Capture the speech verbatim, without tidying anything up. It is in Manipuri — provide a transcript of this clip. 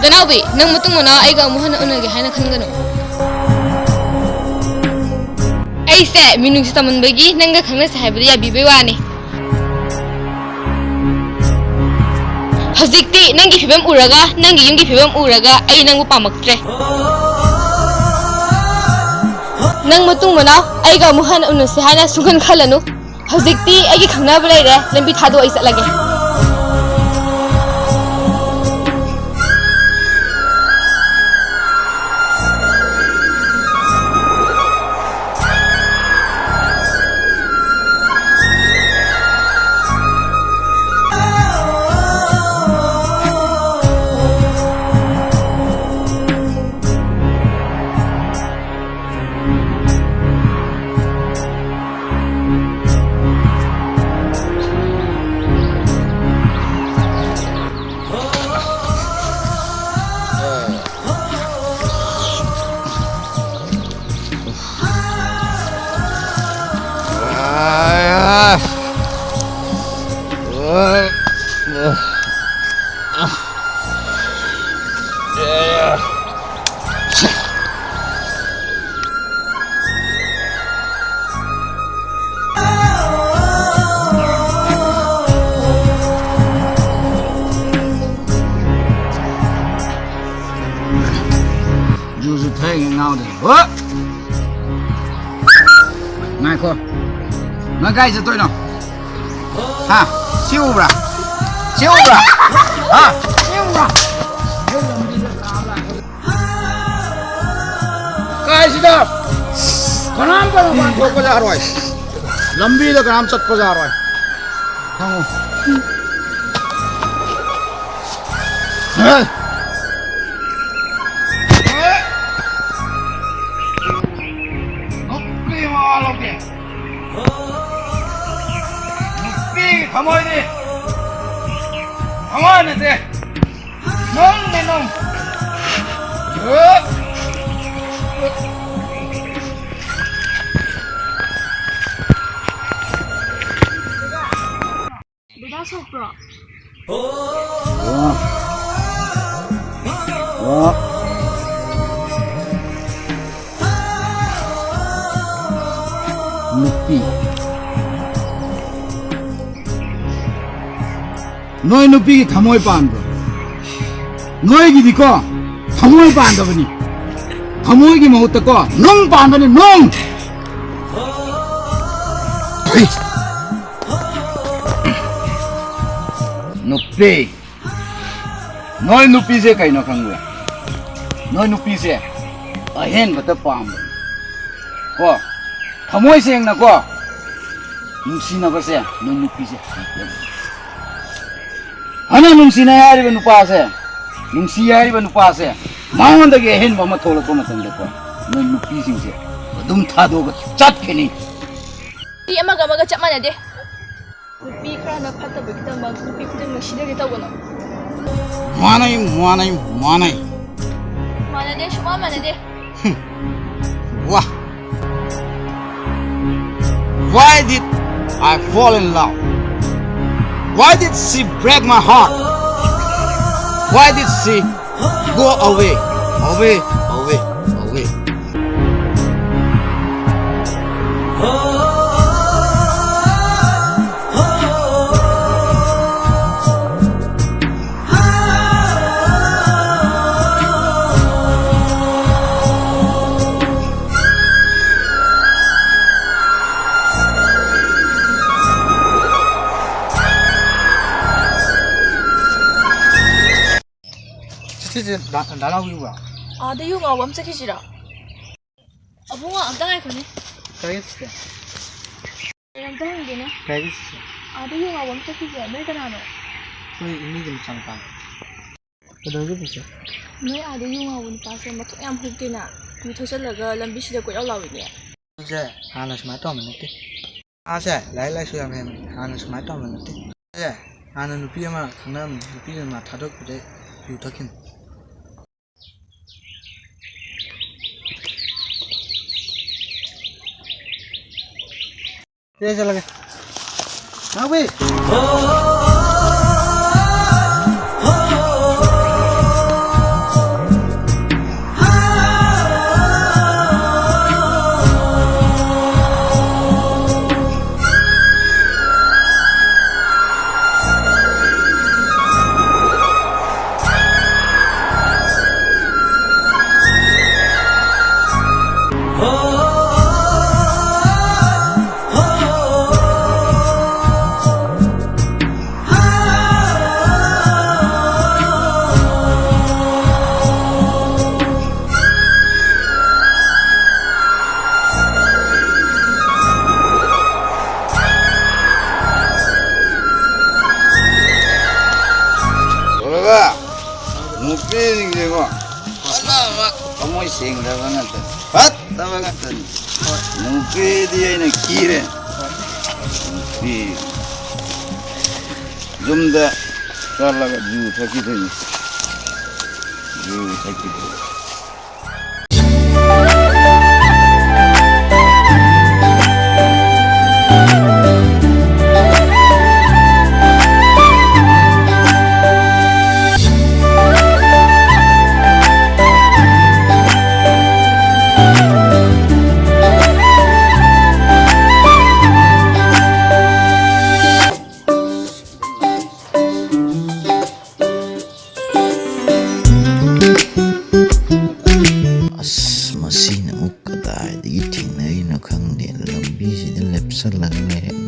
ꯆꯅꯥꯎꯕꯤ, ꯅꯪ ꯃꯇꯨꯡ ꯃꯅꯥꯎ ꯑꯩꯒ ꯑꯃꯨꯛ ꯍꯟꯅ ꯎꯅꯒꯦ ꯍꯥꯏꯅ ꯈꯟꯒꯅꯨ꯫ ꯑꯩꯁꯦ ꯃꯤꯅꯨꯡꯁꯤ ꯇꯝꯃꯟꯕꯒꯤ ꯅꯪꯒ ꯈꯪꯅꯁꯦ ꯍꯥꯏꯕꯗ ꯌꯥꯕꯤꯕꯩ ꯋꯥꯅꯤ꯫ ꯍꯧꯖꯤꯛꯇꯤ ꯅꯪꯒꯤ ꯐꯤꯕꯝ ꯎꯔꯒ, ꯅꯪꯒꯤ ꯌꯨꯝꯒꯤ ꯐꯤꯕꯝ ꯎꯔꯒ ꯑꯩ ꯅꯪꯕꯨ ꯄꯥꯝꯃꯛꯇ꯭ꯔꯦ꯫ ꯅꯪ ꯃꯇꯨꯡ ꯃꯅꯥꯎ ꯑꯩꯒ ꯑꯃꯨꯛ ꯍꯟꯅ ꯎꯅꯁꯦ ꯍꯥꯏꯅ ꯁꯨꯡꯈꯟ ꯈꯜꯂꯅꯨ꯫ ꯍꯧꯖꯤꯛꯇꯤ ꯑꯩꯒꯤ ꯈꯪꯅꯕ ꯂꯩꯔꯦ, ꯂꯝꯕꯤ ꯊꯥꯗꯣꯛꯑ ꯑꯩ ꯆꯠꯂꯒꯦ꯫ ꯖꯨꯁꯨ ꯊꯛꯏꯉꯩ ꯉꯥꯎꯗꯦ꯫ ꯍꯣ! ꯉꯥꯏꯈꯣ꯫ ꯅꯪ ꯀꯥꯏ ꯆꯠꯇꯣꯏꯅꯣ? ꯍꯥ? ꯁꯤ ꯎꯕ꯭ꯔꯥ? ꯁꯤ ꯎꯕ꯭ꯔꯥ? ꯍꯥ? ꯁꯤ ꯎꯕ꯭ꯔꯥ? ꯀꯥꯏꯁꯤꯗ ꯀꯅꯥꯝꯇ ꯃꯄꯥꯟ ꯊꯣꯛꯄ ꯌꯥꯔꯣꯏ꯫ ꯂꯝꯕꯤꯗ ꯀꯅꯥꯝ ꯆꯠꯄ ꯌꯥꯔꯣꯏ꯫ ꯈꯪꯉꯨ꯫ ꯍꯦ! ꯅꯨꯄꯤ ꯃꯋꯥ ꯂꯧꯗꯦ꯫ ꯅꯨꯄꯤꯒꯤ ꯊꯃꯣꯏꯗꯤ ꯊꯃꯣꯏ ꯅꯠꯇꯦ꯫ ꯅꯨꯡꯅꯦ, ꯅꯨꯡ꯫ ꯗꯗꯥ ꯁꯣꯛꯄ꯭ꯔꯣ? ꯅꯨꯄꯤ꯫ ꯅꯣꯏ ꯅꯨꯄꯤꯒꯤ ꯊꯃꯣꯏ ꯄꯥꯟꯕ꯭ꯔꯣ? ꯅꯣꯏꯒꯤꯗꯤꯀꯣ ꯊꯃꯣꯏ ꯄꯥꯟꯗꯕꯅꯤ꯫ ꯊꯃꯣꯏꯒꯤ ꯃꯍꯨꯠꯇꯀꯣ ꯅꯨꯡ ꯄꯥꯟꯕꯅꯤ, ꯅꯨꯡ! ꯍꯩ! ꯅꯨꯄꯤ꯫ ꯅꯣꯏ ꯅꯨꯄꯤꯁꯦ ꯀꯩꯅꯣ ꯈꯪꯕ꯭ꯔꯥ? ꯅꯣꯏ ꯅꯨꯄꯤꯁꯦ ꯑꯍꯦꯟꯕꯇ ꯄꯥꯝꯕꯅꯤ꯫ ꯀꯣ, ꯊꯃꯣꯏ ꯁꯦꯡꯅꯀꯣ ꯅꯨꯡꯁꯤꯅꯕꯁꯦ ꯅꯣꯏ ꯅꯨꯄꯤꯁꯦ ꯍꯩꯇꯕꯅꯤ꯫ ꯐꯅ ꯅꯨꯡꯁꯤꯅꯩ ꯍꯥꯏꯔꯤꯕ ꯅꯨꯄꯥꯁꯦ, ꯅꯨꯡꯁꯤ ꯍꯥꯏꯔꯤꯕ ꯅꯨꯄꯥꯁꯦ, ꯃꯉꯣꯟꯗꯒꯤ ꯑꯍꯦꯟꯕ ꯑꯃ ꯊꯣꯛꯂꯛꯄ ꯃꯇꯝꯗꯀꯣ ꯅꯣꯏ ꯅꯨꯄꯤꯁꯤꯡꯁꯦ ꯑꯗꯨꯝ ꯊꯥꯗꯣꯛꯑꯒ ꯆꯠꯈꯤꯅꯤ꯫ ꯃꯤ ꯑꯃꯒ ꯑꯃꯒ ꯆꯞ ꯃꯥꯟꯅꯗꯦ꯫ ꯅꯨꯄꯤ ꯈꯔꯅ ꯐꯠꯇꯕꯒꯤꯗꯃꯛ ꯅꯨꯄꯤ ꯈꯨꯗꯤꯡꯃꯛ ꯁꯤꯗꯒꯦ ꯇꯧꯒꯅꯨ꯫ ꯃꯥꯟꯅꯩ, ꯃꯥꯟꯅꯩ, ꯃꯥꯟꯅꯩ꯫ ꯃꯥꯟꯅꯗꯦ, ꯁꯨꯡꯃꯥꯟ ꯃꯥꯟꯅꯗꯦ꯫ ꯍꯨꯝ꯫ ꯋꯥ꯫ Why did I fall in love? Why did she break my heart? Why did she go away, away, away, away? ꯁꯤꯁꯦ ꯗꯥ, ꯗꯥ ꯅꯥꯎꯕꯤꯕ꯭ꯔꯣ? ꯑꯥꯗ ꯌꯨ ꯉꯥꯎꯕ ꯑꯃ ꯆꯠꯈꯤꯁꯤꯔꯣ? ꯑꯕꯨꯡꯉꯣ, ꯑꯝꯇ ꯉꯥꯏꯈꯣꯅꯦ꯫ ꯀꯥꯏꯒꯦ ꯁꯤꯁꯦ? ꯑꯩ ꯑꯝꯇ ꯍꯪꯒꯦꯅꯦ꯫ ꯀꯥꯏꯒꯦ ꯁꯤꯁꯦ? ꯑꯥꯗ ꯌꯨ ꯉꯥꯎꯕ ꯑꯃ ꯆꯠꯈꯤꯁꯦ, ꯅꯣꯏ ꯀꯅꯥꯅꯣ? ꯑꯩꯈꯣꯏ ꯏꯅꯦꯒꯤ ꯃꯆꯥꯅꯨꯄꯥꯅꯦ꯫ ꯀꯩꯗꯧꯔꯒꯦ ꯁꯤꯁꯦ? ꯅꯣꯏ ꯑꯥꯗ ꯌꯨ ꯉꯥꯎꯕ ꯅꯨꯄꯥꯁꯦ ꯃꯊꯣꯡ ꯌꯥꯝ ꯍꯨꯛꯇꯦꯅ꯫ ꯌꯨ ꯊꯛꯆꯜꯂꯒ ꯂꯝꯕꯤꯁꯤꯗ ꯀꯣꯏꯂꯥꯎ ꯂꯥꯎꯏꯅꯦ꯫ ꯁꯦ, ꯍꯥꯟꯅ ꯁꯨꯃꯥꯏꯅ ꯇꯧꯔꯝꯕ ꯅꯠꯇꯦ꯫ ꯃꯥꯁꯦ ꯂꯥꯏꯔꯤꯛ ꯂꯥꯏꯁꯨ ꯌꯥꯝ ꯍꯩꯕꯅꯤ, ꯍꯥꯟꯅ ꯁꯨꯃꯥꯏꯅ ꯇꯧꯔꯝꯕ ꯅꯠꯇꯦ꯫ ꯃꯥꯁꯦ ꯍꯥꯟꯅ ꯅꯨꯄꯤ ꯑꯃ ꯈꯪꯅꯔꯝꯕꯅꯤ, ꯅꯨꯄꯤꯗꯨꯅ ꯃꯥ ꯊꯥꯗꯣꯛꯄꯗꯩ ꯌꯨ ꯊꯛꯈꯤꯕꯅꯤ꯫ ꯁꯦ, ꯆꯠꯂꯒꯦ꯫ ꯅꯥꯎꯕꯤ! ꯁꯦꯡꯗꯕ ꯉꯥꯛꯇ, ꯐꯠꯇꯕ ꯉꯥꯛꯇꯅꯤ꯫ ꯅꯨꯄꯤꯗꯤ ꯑꯩꯅ ꯈꯤꯔꯦ꯫ ꯅꯨꯄꯤ ꯌꯨꯝꯗ ꯆꯠꯂꯒ ꯌꯨ ꯊꯛꯈꯤꯗꯣꯏꯅꯤ꯫ ꯌꯨ ꯊꯛꯈꯤꯗꯣꯏꯅꯤ꯫ ꯑꯁ, ꯃꯁꯤꯅ ꯑꯃꯨꯛ ꯀꯗꯥꯏꯗꯒꯤ ꯊꯦꯡꯅꯔꯤꯅꯣ ꯈꯪꯗꯦ꯫ ꯂꯝꯕꯤꯁꯤꯗ ꯂꯦꯞꯁꯜꯂꯒ ꯂꯩꯔꯦ꯫